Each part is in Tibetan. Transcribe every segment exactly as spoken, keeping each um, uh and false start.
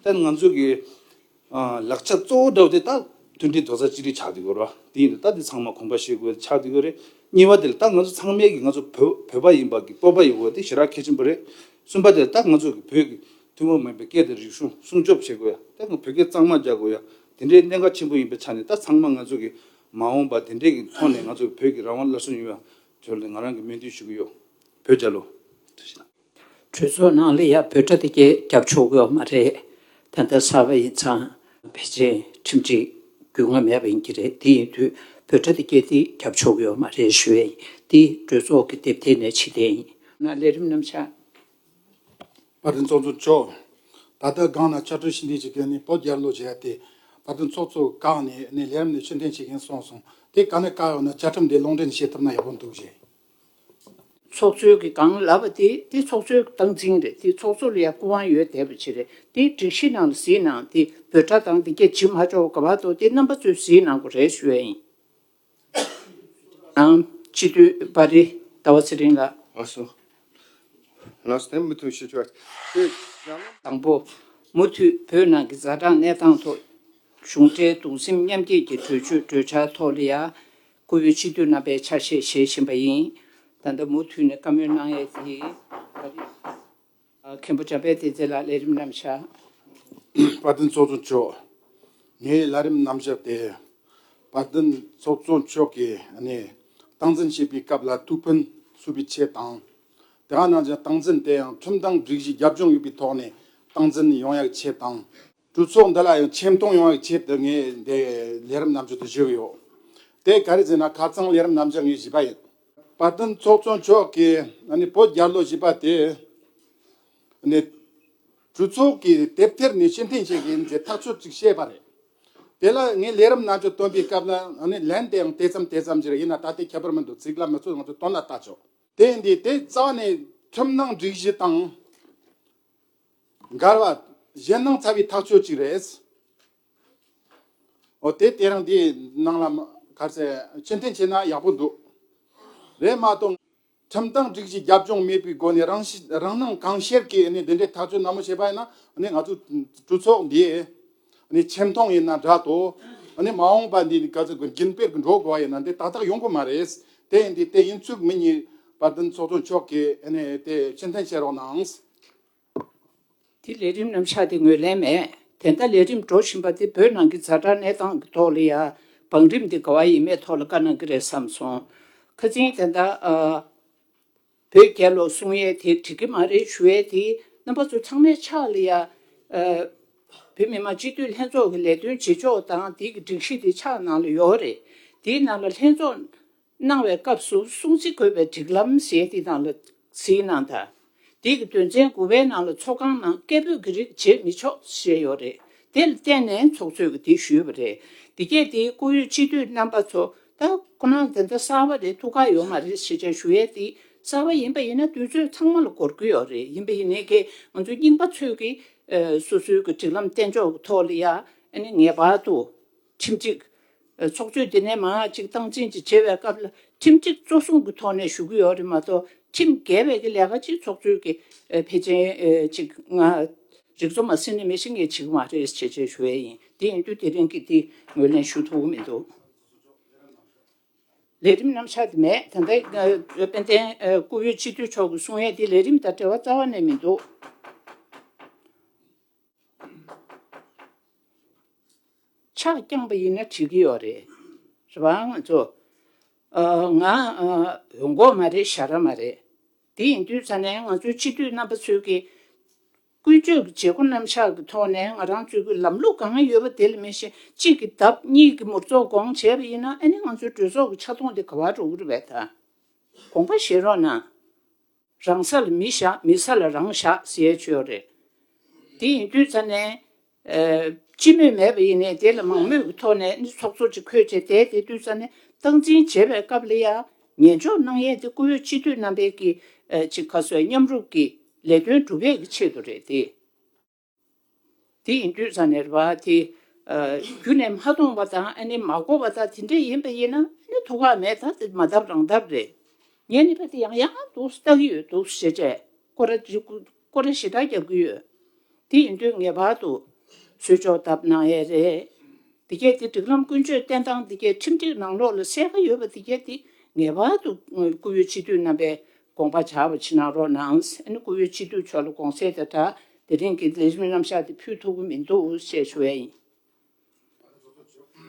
ད་ང་ཚོ་གི་ཨ་ལག་ཆ་གཙོ་བོ་འདྲ་བོ་དེ་ད་མཐུན་སྒྲིལ་རྡོག་རྩ་གཅིག་སྒྲིལ་ཆགས་བསྡད་ཡོད་རེད་བ། དེ་ཡིན་དུས་ད་དེ་ཚང་མ་གོམ་པ་བཤད་དགོས་ཆགས་བསྡད་ཡོད་རེད། གཉིས་པ་དེ་ལ་ད་ང་ཚོ་ཚང་མས་ཀྱི་ང་ཚོ་བོད་བོད་པ་ཡིན་པ་གི་སྤོབས་པ་ཡོད་དགོས་དེ་ཞེ་དྲག་གལ་ཆེན་པོ་རེད། གསུམ་པ་དེ་ལ་ད་ང་ཚོ་གི་བོད་ཀྱི་ཐུན་མོང་མིན་པའི་སྐད་དང་རིག་གཞུང་སྲུང་སྐྱོབ་བྱེད་དགོས་ཡ། ད་ང་བོད་སྐད་གཙང་མ་རྒྱག་དགོས་ཡ། དེ་འདྲའི་གནད་འགག་ཆེན་པོ་ཡིན་པའི་ཆ་ནས་ད་ཚང་མ་ང་ཚོ་གི་མ་འོངས་པ་དེ་འདྲའི་གི་ཐོག་ནས་ང་ཚོ་བོད་ཀྱི་རང་དབང་སླར་གསོ་ཡོང་བའི་དོན་ལ་ང་རང་གི་སྨོན་འདུན་ཞུ་གི་ཡོད། བོད་རྒྱལ་ལོ། གྲོས་ཚོགས་ནང་ལ་ཡ་བོད་སྒྲ་དེ་སྐད་རྒྱབ་ཆོག་གི་ཡོད་མ་རེད། ད་ལྟ་གསར་པ་ཡིན་ཙང་ཕལ་ཆེར་ཁྲིམས་སྒྲིག་རྒྱུས་མངའ་མེད་པ་ཡིན་གྱི་རེད། དེ་ཡིན་དུས་བོད་སྒྲ་དེ་སྐད་དེ་རྒྱབ་ཆོག་གི་ཡོད་མ་རེད་ཞུ་ཡས་ཡིན། དེ་གྲོས་ཚོགས་ཀྱི་དེབ་ཐེར་ནས་ཕྱིར་བསྟན་ཡིན། ན་ལས་རིམ་རྣམ་གཞག་དཔལ་ལྡན་ཚོགས་གཙོ་མཆོག་ད་ལྟ་སྒང་ན་ཕྱག་སྦྲེལ་ཞུ་འདོད་བྱེད་མཁན་ནི་བོད་རྒྱལ་ལོ་བྱས་ཏེ། དཔལ་ལྡན་ཚོགས་གཙོ་སྒང་ནས་ནི་ལས་རིམ་ནས་ཕྱིར་འཐེན་བྱེད་མཁན་གསུངས་སོང་། དེ་ག་ནས་བཀག་ཡོད་ན་བཅའ་ཁྲིམས་དེ་ལུང་འདྲེན་བྱེད་ཐུབ་ན་ཡག་པོ་འདུག་ཅེས། ཚོགས་གཙོས་ཀྱི་སྒང་ལབ་པ་དེ་དེ་ཚོགས་གཙོའི་སྟངས་འཛིན་རེད། དེ་ཚོགས་གཙོ་ལ་ཡ་སྐུ་དབང་ཡོད་བསྡད་པ་ཅིག་རེད། དེ་སྒྲིག་གཞི་ནང་ལ་གཟིགས་ན་དེ་བོད་སྒྲ་དང་དེ་སྐད་བྱེད་མ་ཆོག་ག་བ་དོ་དེ་རྣམ་པ་ཚོས་གཟིགས་གནང་དགོས་རེད་ཞུ་ཡ་ཡིན། ཨང་། སྤྱི་འཐུས་པ་རི་ཟླ་བ་ཚེ་རིང་ལགས། ལགས་སོ། ལགས་སོ། དེ་མུ་མཐུད་ཞུ་ཆོག་དེ་ཡང་། དང་པོ། མུ་མཐུད་བོད་ནང་གི་ཛ་དྲག་གནས་སྟངས་ཐོག་གཞུང་འབྲེལ་གདུང་སེམས་མཉམ་སྐྱེད་ཀྱི་གྲོས་ཆོད་གྲོས་འཆར་ཐོག་ལ་ཡ་སྐུ་ཡོད་སྤྱི་འཐུས་རྣམ་པས་ཆ་ཤས་བཞེས་བཞིན་པ་ཡིན། ད་ལྟ་མུ་མཐུད་ནས་བཀའ་མོལ་གནང་ཡས་དེ་པ་རི། མཁན་པོ་འཇམ་དཔལ་བསྟན་འཛིན་ལགས་ལས་རིམ་རྣམ་གཞག་དཔལ་ལྡན་ཚོགས་གཙོ་མཆོག་ངའི་ལས་རིམ་རྣམ་གཞག་དེ། དཔལ་ལྡན་ཚོགས་གཙོ་མཆོག་གིས་ནི་སྟངས་འཛིན་བྱེད་པའི་སྐབས་ལ་ཐུགས་ཕན་གསོས་པའི་ཆེད་དང་། དེ་ག་ནང་བཞིན་སྟངས་འཛིན་དེ་ཡང་ཁྲིམས་དང་སྒྲིག་གཞི་རྒྱབ་ལྗོངས་ཡོད་པའི་ཐོག་ནས་སྟངས་འཛིན་ཡོང་ཡག་ཆེད་དང་། གྲོས་ཚོགས་འདི་ལ་ཡང་ཆེ་མཐོང་ཡོང་བའི་ཆེད་དུ་ངས་འདི་ལས་རིམ་རྣམ་གཞག་དེ་ཞུས་ཡོད། དེ་ག་རེ་ཟེར་ན་ཁ་སང་ལས་རིམ་རྣམ་གཞག་ངས་ཞུས་པ་ཡིན། དཔལ་ལྡན་ཚོགས་གཙོ་མཆོག་གིས་ཨ་ནི་བོད་རྒྱལ་ལོ་ཞུས་པ་དེ་ནི་གྲོས་ཚོགས་ཀྱི་དེབ་ཐེར་ནས་ཕྱིར་འཐེན་བྱེད་ཀྱི་ཡིན་ཅེས་ཐག་གཅོད་ཅིག་བྱས་པ་རེད། དེ་ལ་ངས་ལས་རིམ་རྣམ་གཞག་བཏོན་པའི་སྐབས་ལ་ཨ་ནི་ལན་དེ་ཡང་དེ་ཙམ་དེ་ཙམ་ཞིག་རེད། ཡིན་ན་ད་དེ་ཁྱད་པར་མི་འདུག་ཚིག་ལ་མི་ཚོད་ང་ཚོ་དོན་ལ་བལྟ་ཆོག་དེ་ཡིན་དུས་དེ་རྩ་ནས་ཁྲིམས་ནང་སྒྲིག་གཞི་དང་འགལ་བ་གཞན་སྣང་ཚ་བའི་ཐག་གཅོད་ཅིག་རེད། འོ་དེ་དེ་རིང་འདིའི་ནང་ལ་ག་ཚད་ཕྱིར་འཐེན་བྱས་ན་ཡག་པོ་འདུག་རེད་མ་གཏོགས་ཁྲིམས་དང་སྒྲིག་གཞི་རྒྱབ་ལྗོངས་མེད་པའི་སྒོ་ནས་རང་ཤི་རང་སྣང་གང་ཤར་གྱིས་ནི་འདི་འདྲའི་ཐག་གཅོད་ནན་མོ་བྱས་པ་ཡིན་ན་ནི་ང་ཚོ་གྲོས་ཚོགས་འདིའི་ནི་ཆེ་མཐོང་ཡིན་ན་འདྲ་དོ། ནི་མ་འོངས་པ་འདི་ནི་ག་ཚོད་རྒྱུན་སྤེལ་གྱི་འགྲོ་དགོས་པ་ཡིན་ན་འདི་ཏག་ཏག་ཡོང་གི་མ་རེད། དེ་ཡིན་དུས་དེ་ཡིན་ཚུལ་མི་གཉིས་དཔལ་ལྡན་ཚོགས་གཙོ་མཆོག་གིས་ནི་དེ་ཕྱིར་འཐེན་བྱེད་རོགས་གནང་། དེ་ལས་རིམ་རྣམ་གཞག་དེ་ངོས་ལེན་མེད། དེ་ལྟར་ལས་རིམ་འགྲོ་བཞིན་པ་དེ་བོད་ནང་གི་ཛ་དྲག་གནས་སྟངས་ཀྱི་ཐོག་ལ་ཡ་བང་རིམ་དེ་ག་བ་ཡིན་མེད་ཐོག་ལ་བཀའ་གནང་གི་རེད་བསམ་སོང་། ཁ་སང་དེ་ལྟར་ཨ་བོད་རྒྱལ་ལོ་གསུང་ཡས་དེ་འགྲིག་གི་མ་རེད་ཞུ་ཡས་དེ་རྣམ་པ་ཚོ་ཚང་མའི་ཕྱག་ལ་ཡ་ཨ་བོད་མི་མང་སྤྱི་འཐུས་ལྷན་ཚོགས་ཀྱི་ལས་དོན་བྱེད་ཕྱོགས་དང་དེ་གི་སྒྲིག་གཞི་དེ་ཕྱག་ནང་ལ་ཡོད་རེད། དེའི་ནང་ལ་ལྷན་ཚོགས་གནང་བའི་སྐབས་སུ་སྲུང་བརྩི་དགོས་པའི་སྒྲིག་ལམ་ཞེས་དེ་ནང་ལ་གཟིགས་གནང་དང་། དེ་གི་དོན་ཚན་དགུ་པའི་ནང་ལ་ཚོགས་ཁང་ནང་སྐད་འབོད་ཀྱི་རིགས་བྱེད་མི་ཆོག་ཞེས་ཡོད་རེད། དེ་ལ་བརྟེན་ནས་ཚོགས་གཙོས་ཀྱི་དེ་ཞུས་པ་རེད། དེ་གས་དེ་སྐུ་ཡོད་སྤྱི་འཐུས་རྣམ་པ་ཚོ་ད་ཁོ་ན་དེ་འདྲ་གསར་པ་རེད་ཐུགས་ཁག་ཡོད་མ་རེད་ཞེས་བྱས་ཞུ་ཡས་དེ་གསར་པ་ཡིན་པ་ཡིན་ན་དུས་ཚོད་ཚང་མ་ལ་འགོར་གྱི་ཡོད་རེད། ཡིན་པ་ཡིན་ནའི་གས་ང་ཚོ་རྙིང་པ་ཚོས་ཀྱི་སོ་སོའི་གི་སྒྲིག་ལམ་གཏན་འཇོག་གི་ཐོག་ལ་ཡ་ཨ་ནི་ངེས་པར་དུ། ཁྲིམས་སྒྲིག་ཚོགས་གཙོས་དེ་ནས་མང་ང་གཅིག་སྟངས་འཛིན་ཅིག་བྱེད་པའི་སྐབས་ལ་ཁྲིམས་སྒྲིག་གཙོ་བཟུང་གི་ཐོག་ནས་ཞུ་གི་ཡོད་རེད་མ་གཏོགས་ཁྲིམས་འགལ་བའི་གི་ལས་ཀ་ཅིག་ཚོགས་གཙོས་ཀྱི་ཕལ་ཆེར་ཅིག་ང་རིག་གཙོ་མ་ཟིན་ནས་མི་ཤེས་ངས་བྱེད་གི་མ་རེད་ཅེས་བྱས་ཞུ་ཡས་ཡིན། དེ་ཡིན་དུས་དེ་རིང་གི་དེ་ངོས་ལེན་ཞུ་ཐུབ་ཀྱི་མི་འདུག་ལས་རིམ་རྣམ་གཞག་དེ་མེད། ད་ལྟ་དཔལ་ལྡན་སྐུ་ཡོད་སྤྱི་འཐུས་མཆོག་གི་གསུང་ཡས་དེ་ལས་རིམ་དང་འབྲེལ་བ་རྩ་བ་ནས་མི་འདུག་ཕྱག་བརྐྱངས་པ་ཡིན་ན་འགྲིག་གི་ཡོད་རེད། རེད་བ། ང་ཚོ་ཨ་ང་ཨ་ཡོང་གོ་མ་རེད། ཞར་མ་རེད། དེ་ཡིན་དུས་ཙ་ནས་ང་ཚོའི་སྤྱི་འཐུས་རྣམ་པ་ཚོས་ཀྱི་ཀུན་སྤྱོད་ཀྱི་བྱེད་སྒོ་རྣམ་གཞག་གི་ཐོག་ནས་ང་རང་ཚོའི་གི་ལམ་ལུགས་གང་ཡོད་པ་དེ་ལ་མི་ཤེས་གཅིག་གི་ལྡབ་གཉིས་ཀྱི་མུར་ཙོག་སྒོང་བྱས་པ་ཡིན་ན་ཨ་ནི་ང་ཚོའི་གྲོས་ཚོགས་ཀྱི་ཆག་སྡང་དེ་ག་བར་འགྲོ་གི་རེད་པས་ད། དགོངས་པ་བཞེས་རོགས་གནང་། རང་ས་ལ་མི་བཞག་མི་ས་ལ་རང་བཞག་ཟེར་ཡས་ཅིག་ཡོད་རེད། དེ་ཡིན་དུས་ཙ་ནས་ཨ་སྤྱི་མོས་མེད་པ་ཡིན་ནའི་དེ་ལ་མང་མོས་ཀྱི་ཐོག་ནས་ནི་ཚོགས་གཙོ་ཅིག་འཁོད་བྱས་བསྡད་དེ་དུས་ཙ་ནས་སྟངས་འཛིན་བྱེད་པའི་སྐབས་ལ་ཡང་ཉན་འཇོག་གནང་ཡས་དེ་སྐུ་ཡོད་སྤྱི་འཐུས་རྣམ་པའི་གི་ཨ་ཅིག་ག་ཟེར་མཉམ་རུབ་ཀྱི་ལས་དོན་སྒྲུབ་ཡས་ཀྱི་ཆེད་དུ་རེད་དེ། དེ་ཡིན་དུས་ཙ་ནས་རེད་བ། དེ་ཨ་རྒྱུ་ནས་མ་མཐོང་བ་དང་ཨ་ནི་མ་གོ་བ་དང་དེ་འདྲ་ཡིན་པ་ཡིན་ན་ཨ་ནི་ཐུགས་ཁག་མེད། ད་དེ་མ་བཏབ་རང་བཏབ་རེད། ངས་ནི་ཕ་དེ་ཡང་ཡང་འདུག་ལྟ་གི་ཡོད་འདུག་ཞེས་བྱས་སྐོར་ར་ཅིག་སྐོར་ར་ཞེ་དྲག་རྒྱབ་ཀྱི་ཡོད། དེ་ཡིན་དུས་ངེས་པར་དུ་ གསོལ་ལྕོག་བཏབ་གནང་ཡས་རེད། འདི་གས་དེ་སྒྲིག་ལམ་ཀུན་སྤྱོད་བསྟེན་སྟངས་འདི་གས་ཁྲིམས་སྒྲིག་ནང་ལོགས་ལ་གསལ་ཁ་ཡོད་པ་འདི་གས་དེ་ངེས་པར་དུ་སྐུ་ཡོད་སྤྱི་འཐུས་རྣམ་པས་དགོངས་པ་འཇགས་པ་བྱེད་གནང་རོགས་གནང་། ཨ་ནི་སྐུ་ཡོད་སྤྱི་འཐུས་མཆོག་ལ་དགོངས་སེལ་དང་སྦྲགས་དེ་རིང་གི་ལས་རིམ་རྣམ་གཞག་དེ་ཕུལ་ཐུབ་ཀྱི་མི་འདུག་ཅེས་ཞུ་ཡས་ཡིན།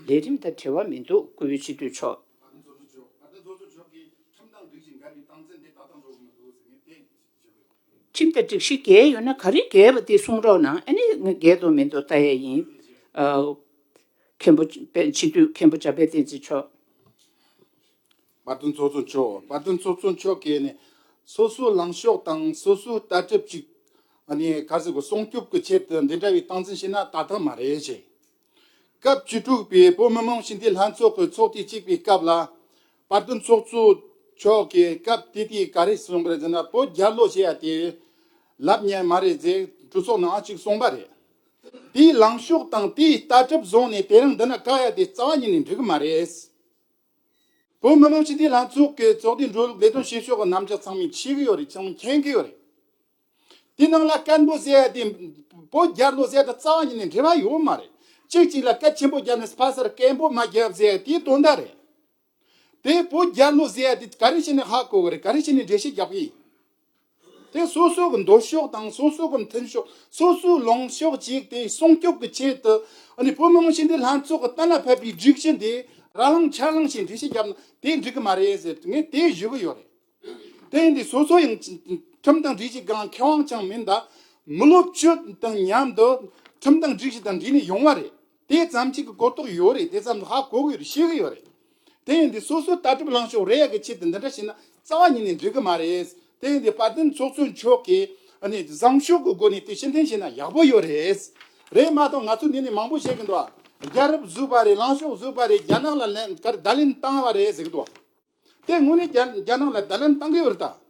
ལས་རིམ་དང་འབྲེལ་བ་མི་འདུག་སྐུ་ཡོད་སྤྱི་འཐུས་མཆོག་ཁྲིམས་དང་སྒྲིག་གཞི་འགལ་བའི་རྟགས་མཚན་དེ་ད་ལྟ་འགྲོ་གི་མི་འདུག་ཟེར་ནས་དེ་ཞུ་གི་ཡོད། ཁྲིམས་དང་སྒྲིག་གཞི་འགལ་ཡོད་ན་ག་རེ་འགལ་བ་དེ་གསུང་རོགས་གནང་། ཨ་ནི་འགལ་འདུག་མི་འདུག་ལྟ་ཡས་ཡིན། ཨ། མཁན་པོ་སྤྱི་འཐུས་མཁན་པོ་འཇམ་དཔལ་བསྟན་འཛིན་མཆོག་དཔལ་ལྡན་ཚོགས་གཙོ་མཆོག་དཔལ་ལྡན་ཚོགས་གཙོ་མཆོག་གིས་ནི་སོ་སོའི་ལངས་ཕྱོགས་དང་སོ་སོའི་ལྟ་གྲུབ་ཅིག་ཨ་ནི་ག་ཟེར་དགོས། སྲུང་སྐྱོབ་ཀྱི་ཆེད་དུ་འདི་འདྲ་བའི་རྟགས་མཚན་བྱས་ན་ད་ཐེངས་མ་རེད་ཅེས། སྐབས་བཅུ་དྲུག་པའི་བོད་མི་མང་སྤྱི་འཐུས་ལྷན་ཚོགས་ཀྱི་ཚོགས་དུས་གཅིག་པའི་སྐབས་ལ། དཔལ་ལྡན་ཚོགས་གཙོ་མཆོག་གིས་སྐབས་དེ་དུས་ག་རེ་གསུངས་པ་རེད་ཟེར་ན། བོད་རྒྱལ་ལོ་ཞེས་ཡ་དེ་ལབ་མྱོང་མ་རེད་ཅེས་གྲོས་ཚོགས་ནང་ཅིག་གསུངས་པ་རེད། དེའི་ལངས་ཕྱོགས་དང་དེའི་ལྟ་གྲུབ་བཟུང་ནས་དེ་རིང་འདི་ན་བཀག་ཡ་དེ་རྩ་བ་ཉིད་ནས་འགྲིག་གི་མ་རེད། བོད་མི་མང་སྤྱི་འཐུས་ལྷན་ཚོགས་ཀྱི་ཚོགས་དུས་འགྲོ་ལུགས་ལས་དོན་བྱེད་ཕྱོགས་ཀྱི་རྣམ་གཞག་ཚང་མས་ཤེས་ཀྱི་ཡོད་རེད། ཚང་མས་མཁྱེན་གྱི་ཡོད་རེད། དེ་ནང་ལ་སྐད་འབོད་ཟེར་ཡ་དེ་བོད་རྒྱལ་ལོ་ཟེར་ཡ་དེ་རྩ་བ་ཉིད་ནས་འབྲེལ་བ་ཡོད་མ་རེད། གཅིག་གཅིག་ལ་སྐད་ཆེན་པོ་བརྒྱབ་ནས་ཕ་སར་སྐད་འབོད་མ་བརྒྱབ་ཟེར་ཡ་དེའི་དོན་དག་རེད། དེ་བོད་རྒྱལ་ལོ་ཟེར་ཡ་དེ་ག་རེ་བྱས་ནས་ཧ་གོ་གི་རེད། ག་རེ་བྱས་ནས་འགྲེལ་བཤད་རྒྱག་གི་ཡིན། དེ་སོ་སོ་གི་འདོད་ཕྱོགས་དང་སོ་སོ་གི་མཐུན་ཕྱོགས། སོ་སོའི་ལངས་ཕྱོགས་གཅིག་དེ་སྲུང་སྐྱོབ་ཀྱི་ཆེད་དུ། ཨ་ནི་བོད་མི་མང་སྤྱི་འཐུས་ལྷན་ཚོགས་ཀྱི་གཏན་ལ་ཕབ་པའི་སྒྲིག་གཞི་འདི་ར་ལངས་ཆ་ལངས་ཤིག་འགྲེལ་བཤད་བརྒྱབ་ན་དེ་འགྲིག་གི་མ་རེད་ཟེར་ངས་དེ་ཞུ་གི་ཡོད་རེད། དེ་ཡིན་དུས་སོ་སོ་ཡང་ཁྲིམས་དང་སྒྲིག་གཞི་སྒང་མཁས་དབང་ཅང་མིན་ད། མི་ལོ་བཅུ་དང་མཉམ་དུ་ཁྲིམས་དང་སྒྲིག་གཞི་དང་འབྲེལ་ནས་ཡོང་བ་རེད། དེ་ཙམ་གཅིག་གི་གོ་རྟོགས་ཡོད་རེད། དེ་ཙམ་ཧ་གོ་གི་ཡོད་རེད། ཤེས་གི་ཡོད་རེད། དེ་ཡིན་དུས་སོ་སོའི་ལྟ་གྲུབ་ལངས་ཕྱོགས་རེ་ཡག་གི་ཆེད་དུ་འདི་འདྲ་བྱས་ན་རྩ་བ་ཉིད་ནས་འགྲིག་གི་མ་རེད། དེ་ཡིན་དུས་དཔལ་ལྡན་ཚོགས་གཙོ་མཆོག་གིས་ཨ་ནི་བཟང་ཕྱོགས་ཀྱི་སྒོ་ནས་དེ་ཕྱིར་འཐེན་བྱས་ན་ཡག་པོ་ཡོད་རེད། རེད་མ་གཏོགས་ང་ཚོ་འདི་ནས་མང་པོ་བཤད་གི་འདུག་རྒྱལ་རབས་བཟོས་པ་རེད། ལངས་ཕྱོགས་བཟོས་པ་རེད། རྒྱ་ནག་ལ་ལན་ག་རེ་བརྡ་ལན་བཏང་བ་རེད་ཟེར་གི་འདུག་དེ་དངོས་གནས་རྒྱ་རྒྱ་ནག་ལ་བརྡ་ལན་བཏང་གི་ཡོད་རེད་ད།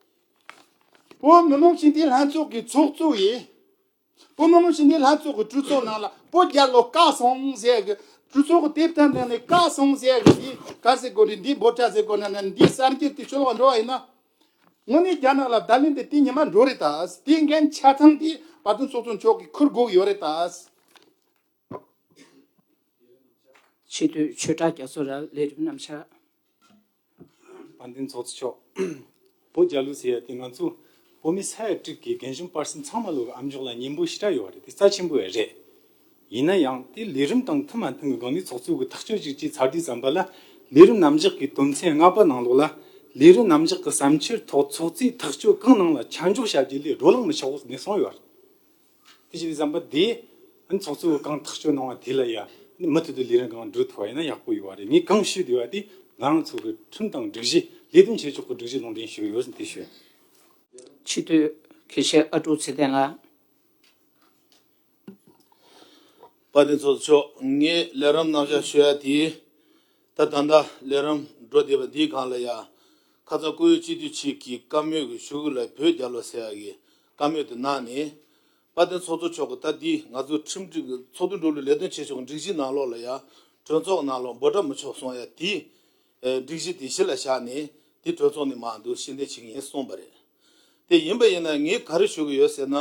བོད་མི་མང་སྤྱི་འཐུས་ལྷན་ཚོགས་ཀྱི་ཚོགས་གཙོ་ཡིས། བོད་མི་མང་སྤྱི་འཐུས་ལྷན་ཚོགས་ཀྱི་གྲོས་ཚོགས་ནང་ལ་བོད་རྒྱལ་ལོ་བཀག་སོང་ཟེར་གི། གྲོས་ཚོགས་ཀྱི་དེབ་ཐེར་ནང་ནས་བཀག་སོང་ཟེར་གི་དེ་ག་ཟེར་དགོས་རེད། འདི་འབོད་སྒྲ་ཟེར་དགོས་ན་ན་འདི་གསར་འགྱུར་དེ་ཤོད་ལ་འགྲོ་བ་ཡིན་ན། དངོས་གནས་རྒྱ་ནག་ལ་བརྡ་ལན་དེ་དེ་ཉི་མ་འགྲོ་རེད་ད། དེ་འགན་ཆ་ཚང་དེ་དཔལ་ལྡན་ཚོགས་གཙོ་མཆོག་གིས་འཁུར་དགོས་ཀྱི་ཡོད་རེད་ད། ཆེས་མཐོའི་ཆོས་གྲགས་རྒྱ་མཚོ་ར་ལས་རིམ་རྣམ་གཞག་དཔལ་ལྡན་ཚོགས་གཙོ་མཆོག་བོད་རྒྱལ་ལོ་ཟེར་ཡ་དེ་ང་ཚོ་བོད་མི་ས་ཡ་དྲུག་གི་རྒན་གཞོན་པར་གསུམ་ཚང་མ་ལོ་གི་ཨ་མཆོག་ལ་སྙིང་པོ་ཞེ་དྲག་ཡོད་པ་རེད། དེ་རྩ་ཆེན་པོ་ཡང་རེད། ཡིན་ན་ཡང་དེ་ལས་རིམ་དང་མཐུན་མ་མཐུན་གྱི་སྒང་ནས་ཚོགས་གཙོ་གི་ཐག་གཅོད་ཅིག་བྱས་ཚར་དུས་ཙམ་པ་ལ་ལས་རིམ་རྣམ་གཞག་གི་དོན་ཚན་ལྔ་པ་ནང་ལོགས་ལ་ལས་རིམ་རྣམ་གཞག་གི་བསམ་འཆར་ཐོག་ཚོགས་གཙོས་ཐག་གཅོད་གང་གནང་ལ་ཆ་འཇོག་བྱ་རྒྱུ་ལས་བགྲོ་གླེང་མི་ཆོག་ནས་གསུངས་ཡོད་པ་རེད། དེ་བྱས་ཙམ་པ་དེ་ཨ་ནི་ཚོགས་གཙོ་གི་གང་ཐག་གཅོད་གནང་བ་དེ་ལ་ཡ་ཨ་ནི་མུ་མཐུད་དུ་ལས་རིམ་གང་འགྲོ་ཐུབ་པ་ཡིན་ན་ཡག་པོ་ཡོད་པ་རེད། ངས་གང་ཞུ་འདོད་པ་དེ་ང་རང་ཚོ་གི་ཁྲིམས་དང་སྒྲིག་གཞི་ལས་དོན་བྱེད་ཕྱོགས་ཀྱི་སྒྲིག་གཞི་ལུང་འདྲེན་ཞུ་གི་ཡོད་ཟེར་དེ་ཞུ། ཆེས་མཐོའི་དགེ་བཤེས་ཨ་ཀྲུག་ཚེ་བརྟན་ལགས། དཔལ་ལྡན་ཚོགས་གཙོ་མཆོག་ངས་ལས་རིམ་རྣམ་གཞག་ཞུ་ཡ་དེ། ད་ད་ལྟ་ལས་རིམ་འགྲོ་བསྡད་པ་འདིའི་སྒང་ལ་ཡ། ཁ་སང་སྐུ་ཡོད་སྤྱི་འཐུས་ཆེད་ཀྱི་བཀའ་མོལ་གྱི་ཞུ་གི་ལ་བོད་རྒྱལ་ལོ་ཟེར་ཡ་གི་བཀའ་མོལ་དེ་གནང་ནས། དཔལ་ལྡན་ཚོགས་གཙོ་མཆོག་གིས་ད་འདི་ང་ཚོ་ཁྲིམས་སྒྲིག་གི་ཚོགས་འདུ་འགྲོ་ལུགས་ལས་དོན་བྱེད་ཕྱོགས་སྒྲིག་གཞི་ནང་ལོགས་ལ་ཡ། གྲོས་ཚོགས་ནང་ལོགས་འབོད་སྒྲ་མི་ཆོག་གསུང་ཡ་དེ། སྒྲིག་གཞི་དེ་གཞི་ལ་བཞག་ནས་དེ་གྲོས་ཚོགས་ནས་མར་འདུག་ཕྱིར་འཐེན་བྱེད་ཀྱི་ཡིན་གསུངས་པ་རེད། དེ་ཡིན་པ་ཡིན་ན་ངས་ག་རེ་ཞུ་གི་ཡོད་ཟེར་ན།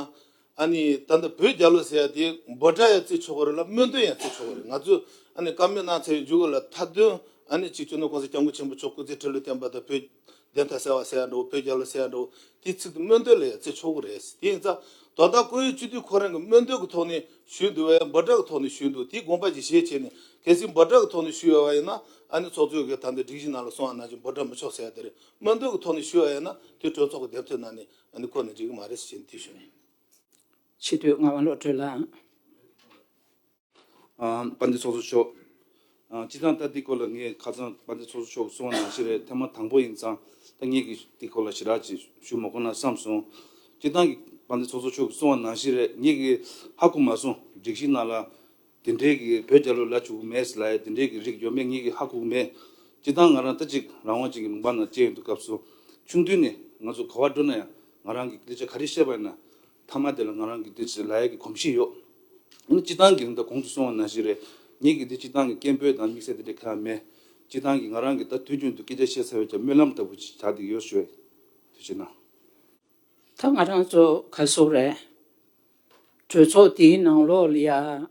ཨ་ནི་ད་ལྟ་བོད་རྒྱལ་ལོ་ཟེར་ཡ་དེ་འབོད་སྒྲ་ཡང་བརྩི་ཆོག་གི་རེད་ལ་སྨོན་འདུན་ཡང་བརྩི་ཆོག་གི་རེད། ང་ཚོས་ཨ་ནི་བཀའ་མོལ་གནང་ཚར་བའི་མཇུག་ལ་མཐའ་དོན་ཨ་ནི་གཅིག་སྤྱི་ནོར་༸གོང་ས་༸སྐྱབས་མགོན་ཆེན་པོ་མཆོག་སྐུ་ཚེ་ཁྲི་ལོ་བརྟན་པ་དང་བོད་བདེན་མཐའ་གསལ་བ་ཟེར་ཡ་འདྲ་བོ། བོད་རྒྱལ་ལོ་ཟེར་ཡ་འདྲ་བོ། དེའི་ཚིག་དེ་སྨོན་འདུན་ལ་ཡང་བརྩི་ཆོག་གི་རེད། དེ་ཡིན་ཙང་ད་ལྟ་སྐུ་ཡོད་སྤྱི་འཐུས་ཁོ་རང་གི་སྨོན་འདུན་གྱི་ཐོག་ནས་ཞུས་འདུག་བས་འབོད་སྒྲ་གི་ཐོག་ནས་ཞུས་འདུག་དེའི་དགོངས་པ་ཅིག་བཞེས་བྱས་ནས་གལ་སྲིད་འབོད་སྒྲ་གི་ཐོག་ནས་ཞུས་ཡོད་པ་ཡིན་ན་ཨ་ནི་ཚོགས་གཙོས་གི་ད་ལྟ་སྒྲིག་གཞི་ནང་ལ་གསུངས་པ་ནང་བཞིན་འབོད་སྒྲ་མི་ཆོག་ཟེར་ཡ་དེ་རེད། སྨོན་འདུན་གྱི་ཐོག་ནས་ཞུས་པ་ཡིན་ན་དེ་གྲོས་ཚོགས་ཀྱི་དེབ་ཐེར་ནང་ནས་ཨ་ནི་བཀོད་ནས་འགྲིག་གི་མ་རེད་ཟེར་ནས་དེ་ཞུ་ནས། ཆེས་མཐོའི་ངག་དབང་བློ་གྲོས་ལགས། ཨ། དཔལ་ལྡན་ཚོགས་གཙོ་མཆོག་ཨ། སྤྱིར་བཏང་ད་འདི་སྐོར་ལ་ངས་ཁ་སང་དཔལ་ལྡན་ཚོགས་གཙོ་མཆོག་གིས་གསུངས་པ་ནང་བཞིན་རེད། ཐེངས་མ་དང་པོ་ཡིན་ཙང་ད་ངས་ཀྱིས་འདི་སྐོར་ལ་ཞེ་དྲག་ཅིག་ཞུ་མ་དགོས་ན་བསམ་སོང་། སྤྱིར་བཏང་གི་དཔལ་ལྡན་ཚོགས་གཙོ་མཆོག་གིས་གསུངས་པ་ནང་བཞིན་རེད། ངས་ཀྱིས་ཧ་གོ་མ་སོང་། སྒྲིག་གཞི་ནང་ལ་དེ་འདྲའི་གི་བོད་རྒྱལ་ལོ་ལབ་ཆོག་གི་མེད་ལབ་ཡ་དེ་འདྲའི་གི་རིགས་ཡོད་མེད་ངས་ཀྱིས་ཧ་གོ་གི་མེད། སྤྱིར་བཏང་ང་རང་ད་ཅིག་རང་དབང་ཅན་གྱི་ལུང་པ་ནང་བསྐྱལ་ཡོང་དུས་སྐབས་སུ་ཆུང་དུས་ནས་ང་ཚོ་ག་པར་འགྲོ་ན་ཡང་ང་རང་གིས་སྐད་ཆ་ག་རེ་བཤད་པ་ཡིན་ན་མཐའ་མ་དེ་ལ་ང་རང་གིས་དེ་ལབ་ཡ་གི་གོམས་གཤིས་ཡོད། ཨ་ནི་སྤྱིར་བཏང་གི་ད་གོང་དུ་གསུངས་པ་ནང་བཞིན་རེད། ངེད་ཀྱི་དེ་སྤྱིར་བཏང་གི་སྐད་འབོད་དང་དམིགས་བསལ་དེ་འདྲ་གང་ཡང་མེད། སྤྱིར་བཏང་གི་ང་རང་གིས་ད་དུས་རྒྱུན་དུ་སྐད་ཆ་བཤད་ཚར་བའི་ཀྱང་སྨོན་ལམ་ལྟ་བུ་ཅིག་ཆགས་བསྡད་ཡོད་ཞུ་བས། ཐུགས་རྗེ་གནང་། ད་ང་རང་ཚོ་ག་སོག་རེད། གྲོས་ཚོགས་དེའི་ནང་ལོགས་ལ་ཡ།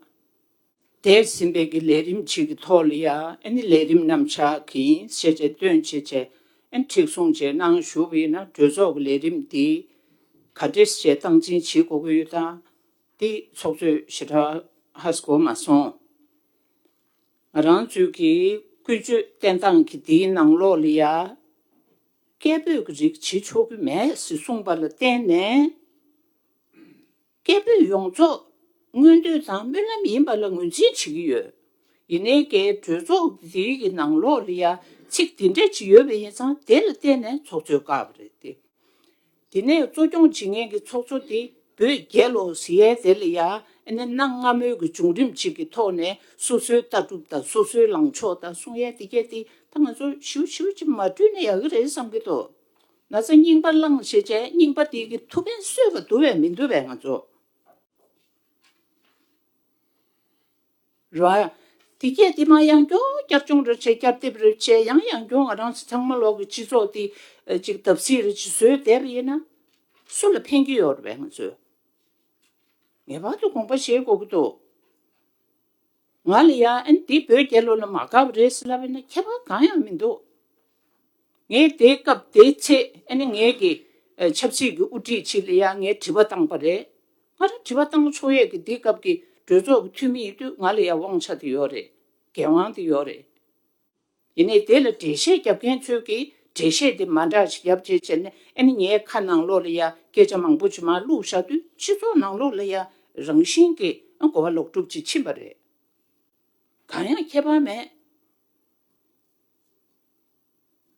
འདས་ཟིན་པའི་གི་ལས་རིམ་ཅིག་གི་ཐོག་ལ་ཡ་ཨ་ནི་ལས་རིམ་རྣམ་གཞག་གི་ཤེས་བྱ་སྟོན་བྱེད་བྱས་ཨ་ནི་མཁྲེགས་བཟུང་བྱས་གནང་ཞུ་བ་ཡིན་ན་གྲོས་ཚོགས་ཀྱི་ལས་རིམ་འདི་ག་འདྲས་བྱས་སྟངས་འཛིན་བྱེད་དགོས་ཀྱི་ཡོད་དང་འདི་ཚོགས་གཙོས་ཞེ་དྲག་ཧ་གོ་མ་སོང་། ང་རང་ཚོའི་གི་ཀུན་སྤྱོད་བསྟེན་སྟངས་ཀྱི་འདིའི་ནང་ལོགས་ལ་ཡ་སྐད་འབོད་ཀྱི་རིགས་བྱེད་ཆོག་གི་མེད་ཟེར་གསུངས་པ་ལ་བརྟེན་ནས། སྐད་འབོད་ཡོངས་རྫོགས་མངོན་འདོད་དང་སྨོན་ལམ་ཡིན་པ་ལ་ངོས་འཛིན་བྱེད་ཀྱི་ཡོད། ཡིན་ནའི་ཀྱི་གྲོས་ཚོགས་འདིའི་གི་ནང་ལོགས་ལ་ཡ་ཚིག་འདི་འདྲ་ཅིག་ཡོད་པ་ཡིན་ཙང་དེ་ལ་བརྟེན་ནས་ཚོགས་གཙོས་བཀག་པ་རེད་དེ། དེ་ནས་གཙོ་སྐྱོང་བྱེད་མཁན་གྱི་ཚོགས་གཙོ་དེ་བོད་རྒྱལ་ལོ་ཟེར་ཡས་དེ་ལ་ཡ་ཨ་ནི་གནའ་སྔ་མོའི་གི་བྱུང་རིམ་ཅིག་གི་ཐོག་ནས་སོ་སོའི་ལྟ་གྲུབ་དང་སོ་སོའི་ལངས་ཕྱོགས་དང་གསུང་ཡས་དེ་གས་དེ་ད་ང་ཚོ་ཞིབ་ཞིབ་ཅིག་མ་བསྐྲུན་ན་ཡག་གི་རེད་བསམ་གྱི་འདུག་ན་ཚ་རྙིང་པ་བླངས་བྱས་བྱས་རྙིང་པ་དེ་གི་ཐུགས་ཕན་གསོས་པ་འདུག་བས་མི་འདུག་བས་ང་ཚོ། རེད་བ། དེ་གས་དེ་མ་ཡང་སྐྱོ་བསྐྱར་སྦྱོང་རེ་བྱས་བསྐྱར་འདེབས་རེ་བྱས་ཡང་ཡང་སྐྱོ་ང་རང་ཚོ་ཚང་མ་ལོག་གི་སྤྱི་ཚོགས་དེ་ཅིག་བརྡབ་གསིག་རེ་ཅིག་བཟོས་བསྡད་པ་ཡིན་ན་སུ་ལ་ཕན་གྱི་ཡོད་རེད་བས་ང་ཚོས། ངེས་པར་དུ་དགོངས་པ་བཞེས་དགོས་ཀྱི་འདུག་ང་ལ་ཡ་ཨན་འདི་བོད་རྒྱལ་ལོ་ལ་མ་དགའ་བ་རེད་ཟེར་ལབ་ཡིན་ན་ཁྱད་པར་གང་ཡང་མི་འདུག་ངས་དེའི་སྐབས་དེའི་ཚེ་ཨ་ནི་ངའི་གི་ཆབ་སྲིད་ཀྱི་དབུ་ཁྲིད་ཅིག་ལ་ཡ་ངས་དྲི་བ་བཏང་པ་རེད། ང་རང་དྲི་བ་བཏང་ཆོག་ཡས་ཀྱི་དེའི་སྐབས་ཀྱི་གྲོས་ཚོགས་ཀྱི་འཐུས་མི་ཡིན་དུས་ང་ལ་ཡ་དབང་ཆ་དེ་ཡོད་རེད། འགན་དབང་དེ་ཡོད་རེད། ཡིན་ནའི་དེ་ལ་འགྲེལ་བཤད་རྒྱབ་མཁན་ཚོས་ཀྱིས་འགྲེལ་བཤད་དེ་མ་འདྲ་ཞིག་རྒྱབ་བྱས་བྱས་ནས་ཨ་ནི་ངའི་ཁ་ནང་ལོགས་ལ་ཡ་སྐད་ཆ་མང་པོ་ཅིག་མར་བླུགས་བཞག་དུས་སྤྱི་ཚོགས་ནང་ལོགས་ལ་ཡ་རང་བཞིན་གྱིས་གོ་བ་ལོག་སྒྲུབ་ཅིག་ཕྱིན་པ་རེད། གང་ཡང་ཁྱད་པར་མེད།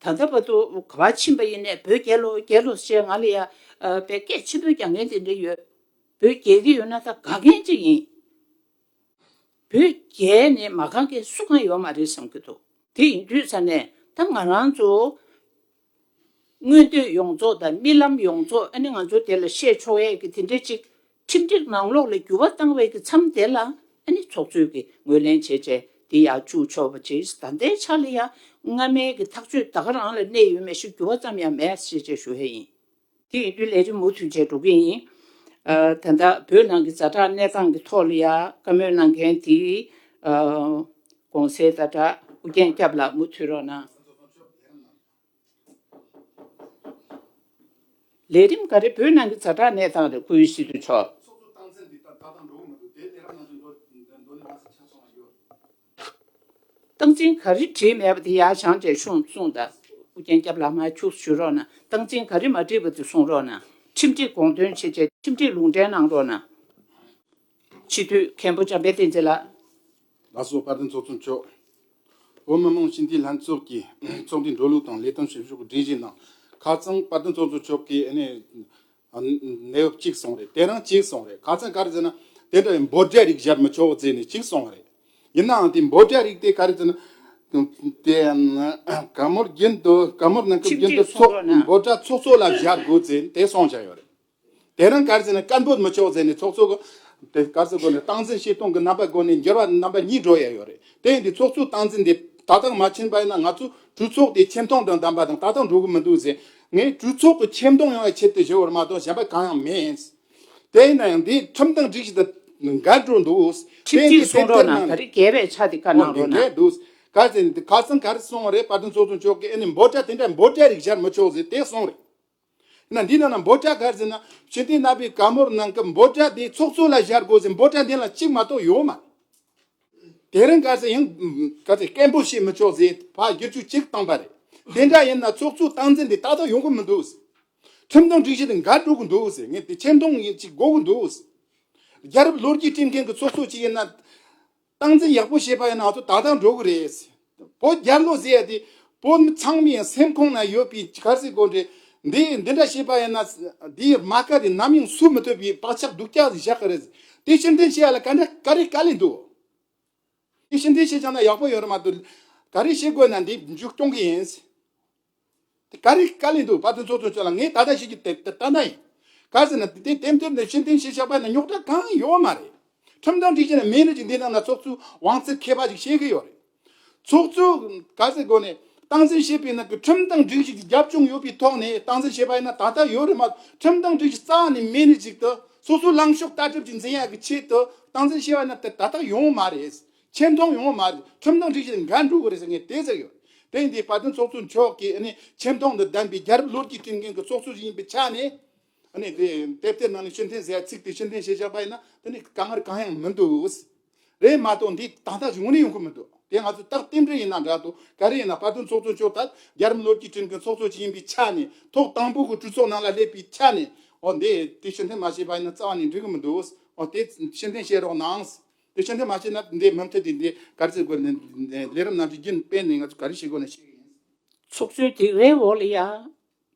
ད་ལྟ་བར་དུ་ག་པར་ཕྱིན་པ་ཡིན་ནའི་བོད་རྒྱལ་ལོ་རྒྱལ་ལོ་ཞེས་ང་ལ་ཡ་ཨ་པའི་སྐད་ཆེན་པོས་རྒྱག་མཁན་དེ་འདྲ་ཡོད། བོད་རྒྱལ་གྱི་ཡོད་ན་ད་དགའ་མཁན་ཅིག་ཡིན། བོད་རྒྱལ་ནས་མ་དགའ་མཁན་སུ་གང་ཡོད་མ་རེད་བསམ་གྱི་འདུག་དེ་ཡིན་དུས་ཙ་ནས་ད་ང་རང་ཚོ་མངོན་འདོད་ཡོངས་རྫོགས་དང་རྨི་ལམ་ཡོངས་རྫོགས་ཨ་ནི་ང་ཚོ་དེ་ལ་བཤད་ཆོག་ཡས་ཀྱི་དེ་འདྲ་ཅིག་ཁྲིམས་སྒྲིག་ནང་ལོགས་ལ་འགྱུར་བ་བཏང་བའི་གི་མཚམས་དེ་ལ་ཨ་ནི་ཚོགས་གཙོས་ཀྱི་ངོས་ལེན་བྱས་བྱས་དེ་ཡར་བཅུག་ཆོག་པ་བྱས། ད་ལྟའི་ཆ་ལ་ཡ་སྔ་མའི་གི་ཐག་གཅོད་ད་ག་རང་ལ་གནས་ཡོད་མེད་ཞིག་འགྱུར་བ་ཙམ་ཡང་མེད་ཞེས་བྱས་ཞུ་ཡས་ཡིན། དེ་ཡིན་དུས་ལས་རིམ་མུ་མཐུད་བྱས་འགྲོ་གི་ཡིན། ཨ་ད་ལྟ་བོད་ནང་གི་ཛ་དྲག་གནས་སྟངས་ཀྱི་ཐོག་ལ་ཡ་བཀའ་མོལ་གནང་མཁན་དེ་ཨ་གོང་གསལ་ཛ་དྲག་ཨུ་རྒྱན་སྐྱབས་ལགས་མུ་མཐུད་རོགས་གནང་། ལས་རིམ་ག་རེ་བོད་ནང་གི་ཛ་དྲག་གནས་སྟངས་རེད། སྐུའི་སྲིད་དུ་ཆོག་སྟངས་འཛིན་ག་རེ་བྲིས་མེད་པ་དེ་ཡར་བྱང་བྱས་ཤོག་གསུངས་དང་། ཨུ་རྒྱན་སྐྱབས་ལགས་མར་ཁྱུག་ཞུ་རོགས་གནང་། སྟངས་འཛིན་ག་རེ་མ་བྲིས་པ་དེ་གསུང་རོགས་གནང་། ཁྲིམས་སྒྲིག་དགོངས་དོན་བྱས་བྱས་ཁྲིམས་སྒྲིག་ལུང་འདྲེན་གནང་རོགས་གནང་། སྤྱི་འཐུས་མཁན་པོ་འཇམ་དཔལ་བསྟན་འཛིན་ལགས། ལགས་སོ། དཔལ་ལྡན་ཚོགས་གཙོ་མཆོག་བོད་མི་མང་སྤྱི་འཐུས་ལྷན་ཚོགས་ཀྱི་ཚོགས་འདུའི་འགྲོ་ལུགས་དང་ལས་དོན་བྱེད་ཕྱོགས་སྒྲིག་གཞི་ནང་ཁ་རྩང་དཔལ་ལྡན་ཚོགས་གཙོ་མཆོག་གིས་ཨ་ནི་གནས་བབ་གཅིག་གསུངས་རེད། དེ་རིང་གཅིག་གསུངས་རེད། ཁ་རྩང་ག་རེ་ཟེར་ན་དེ་འདྲ་བའི་འབོད་སྒྲ་རིགས་བཞག་མི་ཆོག་ཟེར་ནས་གཅིག་གསུངས་རེད། ཡིན་ནའང་དེ་འབོད་སྒྲ་རིགས་དེ་ག་རེ་ཟེར་ན་དེ་ག་མོར་རྒྱུན་དུ་ག་མོར་ནང་གི་རྒྱུན་དུ་ཚོགས་འབོད་སྒྲ་ཚོགས་གཙོ་ལ་བཞག་དགོས་ཟེར་དེ་གསུངས་བཞག་ཡོད་རེད། དེ་རིང་ག་རེ་ཟེར་ན་སྐད་འབོད་མི་ཆོག་ཟེར་ནས་ཚོགས་གཙོ་གི་དེ་ག་རེ་ཟེར་དགོས་ནས་སྟངས་འཛིན་བྱེད་སྟངས་ཀྱི་རྣམ་པ་སྒོ་ནས་འགྱུར་བ་རྣམ་པ་གཉིས་འགྲོ་ཡ་ཡོད་རེད། དེ་ཡིན་དུས་ཚོགས་གཙོའི་སྟངས་འཛིན་དེ་ད་ལྟ་མ་ཕྱིན་པ་ཡིན་ན་ང་ཚོ་གྲོས་ཚོགས་དེ་ཁྱིམ་སྟོང་དང་ལྡན་པ་དང་ད་ལྟ་འགྲོ་གི་མི་འདུག་ཟེར། ངས་གྲོས་ཚོགས་ཀྱི་ཁྱིམ་སྟོང་ཡོང་བའི་ཆེད་དུ་ཞུ་བར་མ་གཏོགས་གཞན་པ་གང་ཡང་མེད། དེ་ཡིན་ན་ཡང་འདི་ཁྲིམས་དང་སྒྲིག་གཞི་དང་འགལ་འགྲོ་འདུག་ཁྲིམས་སྒྲིག་གསུང་རོགས་གནང་། ག་རེ་འགལ་བའི་ཆ་དེ་བཀའ་གནང་རོགས་གནང་། འགལ་འདུག་ག་ཟེར་ནས་ཁ་སང་ག་རེ་གསུངས་པ་རེད། དཔལ་ལྡན་ཚོགས་གཙོ་མཆོག་གིས་ཨ་ནི་འབོད་སྒྲ་དེ་འདྲ་འབོད་སྒྲ་རིགས་བཞག་མི་ཆོག་ཟེར་དེ་གསུངས་རེད། ན་འདི་ནང་ན་འབོད་སྒྲ་ག་རེ་ཟེར་ན་སྤྱི་འཐུས་རྣམ་པས་བཀའ་མོལ་གནང་སྐབས་འབོད་སྒྲ་དེ་ཚོགས་གཙོ་ལ་བཞག་དགོས་ཟེར། འབོད་སྒྲ་དེ་ལ་གཅིག་མ་གཏོགས་ཡོད་མ་རེད། དེ་རིང་ག་ཚོད་ཡང་ག་ཚོད་སྐད་འབོད་བྱེད་མི་ཆོག་ཟེར་ཕར་བསྒྱུར་བཅོས་གཅིག་བཏང་པ་རེད། དེ་འདྲ་ཡིན་ན་ཚོགས་གཙོའི་སྟངས་འཛིན་དེ་ཏག་ཏག་ཡོང་གི་མི་འདུག་ཟེར། ཁྲིམས་དང་སྒྲིག་གཞི་དང་འགལ་འགྲོ་གི་འདུག་ཟེར། ངས་དེ་ཆེ་མཐོང་ཡིན་ཅིག་དགོས་གི་འདུག་ཟེར། རྒྱལ་རབས་ལོ་རྒྱུས་སྒྲིག་མཁན་གྱི་ཚོགས་གཙོ་ཅིག་ཡིན་ན། སྟངས་འཛིན་ཡག་པོ་བྱས་པ་ཡིན་ན་ང་ཚོ་ད་ལྟ་འགྲོ་གི་རེད། བོད་རྒྱལ་ལོ་ཟེར་ཡ་དེ་བོད་མི་ཚང་མའི་སེམས་ཁོང་ན་ཡོད་པའི་ག་རེ་ཟེར་དགོས་རེད། འདི་འདི་འདྲ་བྱས་པ་ཡིན་ན་འདིའི་རྨ་ཁ་དེ་ནམ་ཡང་སུབ་མི་ཐུབ་པའི་བག་ཆགས་སྡུག་ཅག་ཞིག་བཞག་གི་རེད། དེ་ཕྱིར་འཐེན་བྱེད་ཡ་ལ་ག་འདྲ་ག་རེ་དཀའ་ལས་འདུག་དེ་ཕྱིར་འཐེན་བྱེད་ཀྱང་ན་ཡག་པོ་ཡོད་རེད་མ་གཏོགས་ག་རེ་བྱེད་དགོས་ན་འདི་མཇུག་སྐྱོང་གི་ཡིན། དེ་ག་རེ་དཀའ་ལས་འདུག་དཔལ་ལྡན་ཚོགས་གཙོ་མཆོག་ལ་ངས་ད་ལྟ་ཞིག་གི་དེ་དེ་ལྟ་ན་ཡིན། ག་ཟེར་ན་དེ་ལྟེམ་ལྟེམ་ནས་ཕྱིར་འཐེན་བྱེད་བཞག་པ་ན་རྙོག་དྲ་གང་ཡོད་མ་རེད། ཁྲིམས་དང་སྒྲིག་གཞི་ནས་མེད་ནས་ཅིག་འདི་ནང་ན་ཚོགས་གཙོའི་དབང་ཚད་ཁྱད་པར་ཅིག་བྱེད་གི་ཡོད་རེད། ཚོགས་གཙོ་ག་ཟེར་དགོས་ནས་སྟངས་འཛིན་བྱེད་པའི་ནང་གི་ཁྲིམས་དང་སྒྲིག་གཞི་གི་རྒྱབ་ལྗོངས་ཡོད་པའི་ཐོག་ནས་སྟངས་འཛིན་བྱེད་པ་ཡིན་ན་ད་ལྟ་ཡོད་རེད་མ་གཏོགས་ཁྲིམས་དང་སྒྲིག་གཞི་རྩ་ནས་མེད་ནས་ཅིག་ཏུ་སོ་སོའི་ལངས་ཕྱོགས་ལྟ་གྲུབ་ཅིག་འཛིན་ཡག་གི་ཆེད་དུ་སྟངས་འཛིན་བྱེད་པ་ཡིན་ན་དེ་ད་ལྟ་ཡོང་མ་རེད། ཆེ་མཐོང་ཡོང་བ་མ་རེད། ཁྲིམས་དང་སྒྲིག་གཞི་འགལ་འགྲོ་གི་རེད་ཟེར་ངས་དེ་ཟེར་ཡོད། དེ་ཡིན་དུས་བར་དོ་ཚོགས་གཙོ་མཆོག་གིས་ཨ་ནི་ཆེ་མཐོང་དང་ལྡན་པའི་རྒྱལ་རབས་ལོ་རྒྱུས་སྐྲུན་མཁན་གྱི་ཚོགས་གཙོ་ཞིག་ཡིན་པའི་ཆ་ནས། ཨ་ནི་དེ་དེབ་ཐེར་ནང་ནས་ཕྱིར་འཐེན་ཟེར་ཚིག་དེ་ཕྱིར་འཐེན་བྱས་བཞག་པ་ཡིན་ན་དེ་ནི་དཀའ་ངལ་གང་ཡང་མི་འདུག། རེད་མ་གཏོགས་འདི་ཏག་ཏག་ཅིག་དངོས་གནས་ཡོང་གི་མི་འདུག། དེ་ང་ཚོ་རྟགས་རྟེན་འབྲེལ་ཡིན་ན་འདྲ་འདུག། ག་རེ་ཡིན་ན་བར་དོ་ཚོགས་གཙོ་མཆོག་དང་རྒྱལ་རབས་ལོ་རྒྱུས་སྐྲུན་མཁན་ཚོགས་གཙོ་ཅིག་ཡིན་པའི་ཆ་ནས། ཐོག་དང་པོ་གི་གྲོས་ཚོགས་ནང་ལ་སླེབས་པའི་ཆ་ནས། འོ་འདི་དེ་ཕྱིར་འཐེན་མ་བྱས་པ་ཡིན་ན་རྩ་བ་ནས་འགྲིག་གི་མི་འདུག། འོ་དེ་ཕྱིར་འཐེན་བྱེད་རོགས་གནང་། དེ་ཕྱིར་འཐེན་མ་བྱས་ན་འདི་མུ་མཐུད་དེ་འདི་ག་རེ་ཟེར་དགོས་ནས། ལས་རིམ་ནང་དུ་རྒྱུན་སྤེལ་ནས་ང་ཚོ་ག་རེ་བྱེད་དགོས་ན་བྱེད་ཀྱི་ཡིན། ཚོགས་གཙོའི་སྡིགས་རའི་འོག་ལ་ཡ་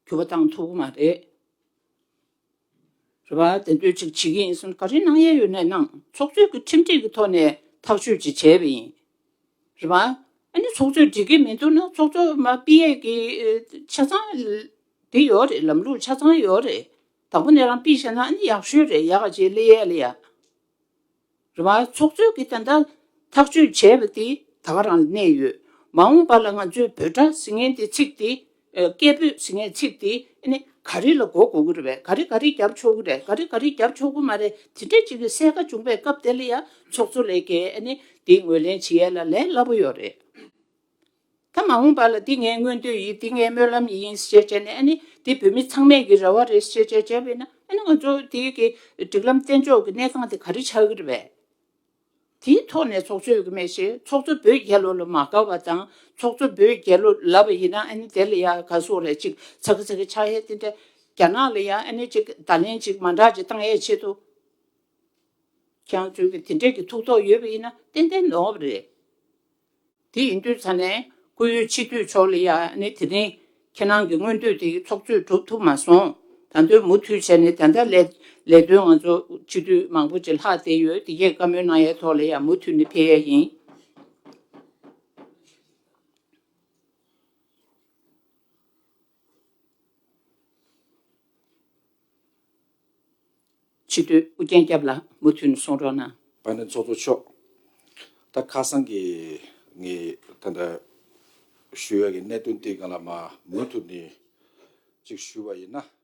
འགྱུར་བ་བཏང་ཐུབ་ཀྱི་མ་རེད། རེད་པ། དེ་འདྲ་ཅིག་བྱེད་ཀྱི་ཡིན་གསུངས། ག་རེ་གནང་ཡས་ཡོད་ནས་གནང་། ཚོགས་གཙོས་ཀྱི་ཁྲིམས་སྒྲིག་གི་ཐོག་ནས་ཐག་གཅོད་ཅིག་བྱས་པ་ཡིན། རེད་པ། ཨ་ནི་ཚོགས་གཙོས་འགྲིག་གི་མི་འདུག་ན་ཚོགས་གཙོ་མ་ཕུད་ཡས་ཀྱི་ཨེ་ཆ་ཚང་དེ་ཡོད་རེད། ལམ་ལུགས་ཆ་ཚང་ཡོད་རེད། དང་པོ་ནས་རང་ཕུད་བྱས་ན་ཨ་ནི་ཡག་ཤོས་རེད། ཡག་ག་བྱེད་ལེ་ཡས་ལེ་ཡ། རེད་པ། ཚོགས་གཙོས་ཀྱི་ད་ལྟ་ཐག་གཅོད་བྱས་པ་དེ་ད་ག་རང་ལ་གནས་ཡོད། མ་འོངས་པ་ལ་ང་ཚོས་འབོད་སྒྲ་ཟེར་མཁན་དེ་ཚིག་དེ། ཨ་སྐད་འབོད་ཟེར་མཁན་ཚིག་དེ་ཨ་ནི་ག་རེ་ལ་གོ་དགོས་ཀྱི་རེད་པས། ག་རེ་ག་རེ་རྒྱབ་ཆོག་གི་རེད། ག་རེ་ག་རེ་རྒྱབ་ཆོག་གི་མ་རེད། དེ་འདྲ་ཅིག་གི་གསལ་ཁ་བྱུང་པའི་སྐབས་དེ་ལ་ཡ་ཚོགས་གཙོ་ལས་ཀའི་ཨ་ནི་དེ་ངོས་ལེན་བྱེད་ཡས་ལ་ལས་སླ་པོ་ཡོད་རེད། ད་མ་འོངས་པ་ལ་འདི་ངའི་མངོན་འདོད་ཡིན། འདི་ངའི་སྨོན་ལམ་ཡིན་ཞེས་བྱས་ནས། ཨ་ནི་འདི་བོད་མི་ཚང་མས་ཀྱི་རེ་བ་རེད་ཞེས་བྱས་བྱས་པས་ན། ཨ་ནི་ང་ཚོ་འདི་གི་སྒྲིག་ལམ་གཏན་འཇགས་ཀྱི་གནས་སྟངས་དེ་ག་རེ་ཆགས་ཀྱི་རེད་པས། དེའི་ཐོག་ནས་ཚོགས་གཙོས་ཀྱི་མེད་ཞེས། ཚོགས་གཙོ་བོད་རྒྱལ་ལོ་ལ་མ་དགའ་བ་དང་། ཚོགས་གཙོ་བོད་རྒྱལ་ལོ་ལབ་པ་ཡིན་ན་ཨ་ནི་དེ་ལ་ཡ་ག་སོག་རེད། ཅིག་ཚ་གི་ཚ་གི་ཆགས་ཡས་དེ་འདྲ། རྒྱ་ནག་ལ་ཡ་ཨ་ནི་ཅིག་བརྡ་ལན་ཅིག་མ་འདྲ་ཅིག་བཏང་ཡས་ཆེད་དུ། ཁྱེད་རང་ཚོས་ཀྱི་དེ་འདྲས་ཀྱི་ཐུགས་ཐོག་ཡོད་པ་ཡིན་ན་ཏན་ཏན་ནོར་བ་རེད། དེ་ཡིན་དུས་ཙ་ནས་སྐུ་ཡོད་སྤྱི་འཐུས་མཆོག་ལ་ཡ་ནི་དེ་རིང་ཁྱེད་རང་གི་མངོན་འདོད་དེ་ཚོགས་གཙོས་སྒྲུབ་ཐུབ་མ་སོང་། ད་དུང་མུ་མཐུད་བྱས་ནས་ད་ལྟ་ལས་ལས་དོན་ང་ཚོ་སྤྱི་འཐུས་མང་པོ་ཅིག་ལྷག་བསྡད་ཡོད། དེ་གས་བཀའ་མོལ་གནང་ཡའི་ཐོག་ལ་ཡ་མུ་མཐུད་ནས་ཕེབས་ཡ་ཡིན། སྤྱི་འཐུས་ཨུ་རྒྱན་སྐྱབས་ལགས་མུ་མཐུད་ནས་གསུང་རོགས་གནང་། དཔལ་ལྡན་ཚོགས་གཙོ་མཆོག་ད་ཁ་སང་གི་ངས་ད་ལྟ་ཞུ་ཡ་གི་གནད་དོན་དེ་སྒང་ལ་མ་མུ་མཐུད་ནས་ཅིག་ཞུ་བ་ཡིན་ན།